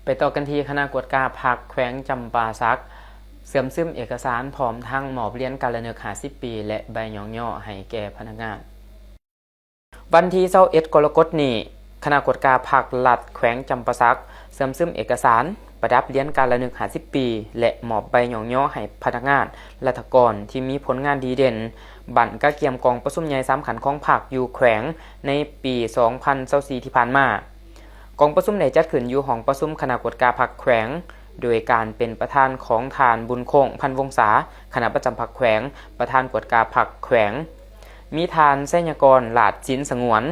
ໄປຕໍ່ກັນທີ່ຄະນະກວດກາພັກແຂວງຈຳປາສັກ ເຊື່ອມຊຶມເອກະສານ ພ້ອມທັງມອບຫຼຽນການລະນຶກຫ້າສິບປີ ແລະ ໃບຍ້ອງຍໍໃຫ້ແກ່ພະນັກງານ. ວັນທີຊາວເອັດ ກໍລະກົດນີ້, ຄະນະກວດກາພັກລັດແຂວງຈຳປາສັກ ເຊື່ອມຊຶມເອກະສານ ປະດັບຫຼຽນການລະນຶກຫ້າສິບປີ ແລະ ມອບໃບຍ້ອງຍໍໃຫ້ພະນັກງານ ລັດຖະກອນທີ່ມີຜົນງານດີເດັ່ນ ບັ້ນກະກຽມກອງປະຊຸມໃຫຍ່ສຳຄັນຂອງພັກຢູ່ແຂວງ ໃນປີສອງພັນຊາວສີ່ທີ່ຜ່ານມາ. ກອງປະຊຸມໄດ້ຈັດຂຶ້ນຢູ່ຫ້ອງປະຊຸມຄະນະກວດກາພັກແຂວງ ໂດຍການເປັນປະທານຂອງທ່ານ ບຸນຄົງ ພັນວົງສາ ຄະນະປະຈຳພັກແຂວງ, ປະທານກວດກາພັກແຂວງ, ມີທ່ານ ໄຊຍະກອນ ຫຼາດສິນສະຫງວນ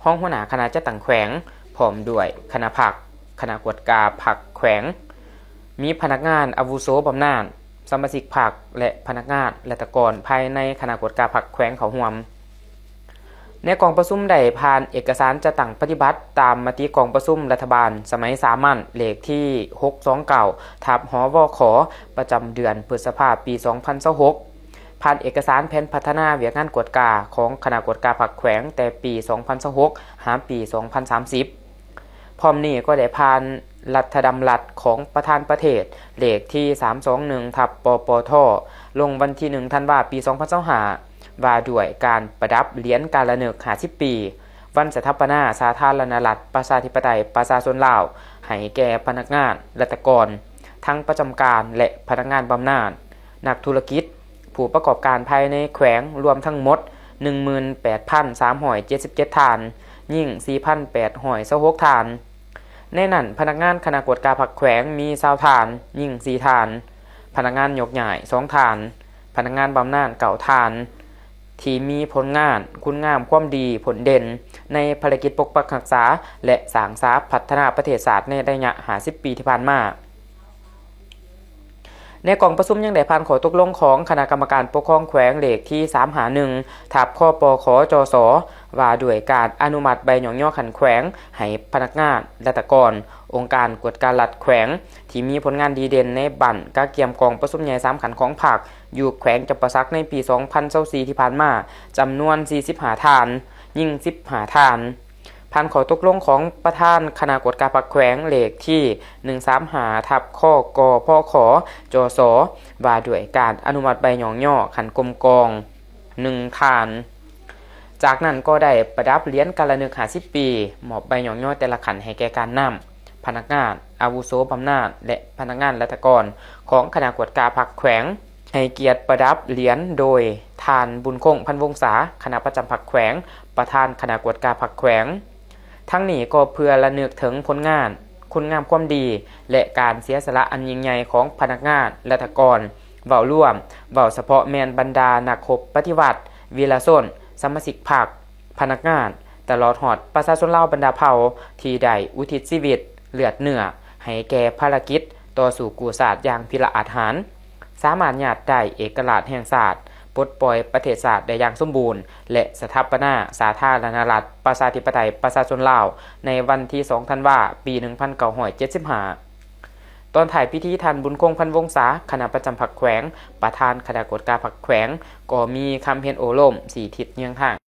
ຮອງຫົວໜ້າຄະນະຈັດຕັ້ງແຂວງ, ພ້ອມດ້ວຍຄະນະພັກ, ຄະນະກວດກາພັກແຂວງ, ມີພະນັກງານອາວຸໂສບຳນານ, ສະມາຊິກພັກ ແລະ ພະນັກງານລັດຖະກອນພາຍໃນຄະນະກວດກາພັກແຂວງເຂົ້າຮ່ວມ. ໃນກອງປະຊຸມໄດ້ຜ່ານເອກະສານຈັດຕັ້ງປະຕິບັດຕາມມະຕິກອງປະຊຸມລັດຖະບານສະໄໝສາມັນ ເລກທີຫົກສອງເກົ້າ ທັບ ຫວຂ ປະຈຳເດືອນພຶດສະພາ ປີສອງພັນຊາວຫົກ, ຜ່ານເອກະສານແຜນພັດທະນາວຽກງານກວດກາຂອງຄະນະກວດກາພັກແຂວງແຕ່ປີສອງພັນຊາວຫົກ ຫາປີສອງພັນສາມສິບ. ພ້ອມນີ້ກໍໄດ້ຜ່ານລັດຖະດຳລັດຂອງປະທານປະເທດ ເລກທີສາມສອງໜຶ່ງ ທັບ ປປທ ລົງວັນທີໜຶ່ງ ທັນວາ ປີສອງພັນຊາວຫ້າ ວ່າດ້ວຍການປະດັບຫຼຽນການລະນຶກຫ້າສິບປີ ວັນສະຖາປະນາສາທາລະນະລັດ ປະຊາທິປະໄຕ ປະຊາຊົນລາວ ໃຫ້ແກ່ພະນັກງານ, ລັດຖະກອນ ທັງປະຈຳການ ແລະ ພະນັກງານບຳນານ, ນັກທຸລະກິດ, ຜູ້ປະກອບການພາຍໃນແຂວງ ລວມທັງໝົດ ໜຶ່ງໝື່ນແປດພັນສາມຮ້ອຍເຈັດສິບເຈັດທ່ານ, ຍິງສີ່ພັນແປດຮ້ອຍຊາວຫົກທ່ານ. ໃນນັ້ນ, ພະນັກງານຄະນະກວດກາພັກແຂວງມີຊາວທ່ານ, ຍິງສີ່ທ່ານ, ພະນັກງານຍົກຍ້າຍສອງທ່ານ, ພະນັກງານບຳນານເກົ້າທ່ານ ທີ່ມີຜົນງານຄຸນງາມຄວາມດີ, ຜົນເດັ່ນໃນພາລະກິດປົກປັກຮັກສາ ແລະ ສ້າງສາພັດທະນາປະເທດຊາດໃນໄລຍະຫ້າສິບປີທີ່ຜ່ານມາ. ໃນກອງປະຊຸມຍັງໄດ້ຜ່ານຂໍ້ຕົກລົງຂອງຄະນະກຳມະການປົກຄອງແຂວງເລກທີສາມຫ້າໜຶ່ງ ທັບ ຄປຂ ຈສ ວ່າດ້ວຍການອະນຸມັດໃບຍ້ອງຍໍຂັ້ນແຂວງໃຫ້ພະນັກງານ, ລັດຖະກອນ, ອົງການກວດກາລັດແຂວງ ທີ່ມີຜົນງານດີເດັ່ນໃນບັ້ນກະກຽມກອງປະຊຸມໃຫຍ່ສຳຄັນຂອງພັກຢູ່ແຂວງຈຳປາສັກໃນປີສອງພັນຊາວສີ່ທີ່ຜ່ານມາ ຈຳນວນສີ່ສິບຫ້າທ່ານ, ຍິງສິບຫ້າທ່ານ. ຜ່ານຂໍ້ຕົກລົງຂອງປະທານຄະນະກວດກາພັກແຂວງເລກທີໜຶ່ງສາມຫ້າ ທັບ ຄກພຂ ຈສ ວ່າດ້ວຍການອະນຸມັດໃບຍ້ອງຍໍຂັ້ນກົມກອງ ໜຶ່ງທ່ານ. ຈາກນັ້ນກໍໄດ້ປະດັບຫຼຽນການລະນຶກຫ້າສິບປີ, ມອບໃບຍ້ອງຍໍແຕ່ລະຂັ້ນໃຫ້ແກ່ການນຳ, ພະນັກງານອາວຸໂສບຳນານ ແລະ ພະນັກງານລັດຖະກອນຂອງຄະນະກວດກາພັກແຂວງ. ໃຫ້ກຽດປະດັບຫຼຽນໂດຍທ່ານ ບຸນຄົງ ພັນວົງສາ ຄະນະປະຈຳພັກແຂວງ, ປະທານຄະນະກວດກາພັກແຂວງ. ທັງນີ້ກໍເພື່ອລະນຶກເຖິງຜົນງານ, ຄຸນງາມຄວາມດີ ແລະ ການເສຍສະຫຼະອັນຍິ່ງໃຫຍ່ຂອງພະນັກງານ, ລັດຖະກອນ ເວົ້າລວມ, ເວົ້າສະເພາະແມ່ນບັນດານັກຮົບປະຕິວັດ, ວິລະຊົນ, ສະມາຊິກພັກ, ພະນັກງານ, ຕະຫຼອດຮອດປະຊາຊົນລາວບັນດາເຜົ່າ ທີ່ໄດ້ອຸທິດຊີວິດ, ເລືອດເນື້ອ ໃຫ້ແກ່ພາລະກິດຕໍ່ສູ້ກູ້ຊາດຢ່າງພິລະອາດຫານ, ສາມາດຍາດໄດ້ເອກະລາດແຫ່ງຊາດ, ປົດປ່ອຍປະເທດຊາດໄດ້ຢ່າງສົມບູນ ແລະ ສະຖາປະນາສາທາລະນະລັດ ປະຊາທິປະໄຕ ປະຊາຊົນລາວ ໃນວັນທີສອງ ທັນວາ ປີໜຶ່ງພັນເກົ້າຮ້ອຍເຈັດສິບຫ້າ. ຕອນທ້າຍພິທີ, ທ່ານ ບຸນຄົງ ພັນວົງສາ ຄະນະປະຈຳພັກແຂວງ, ປະທານຄະນະກວດກາພັກແຂວງ ກໍມີຄຳເຫັນໂອ້ລົມຊີ້ທິດເຍືອງທາງ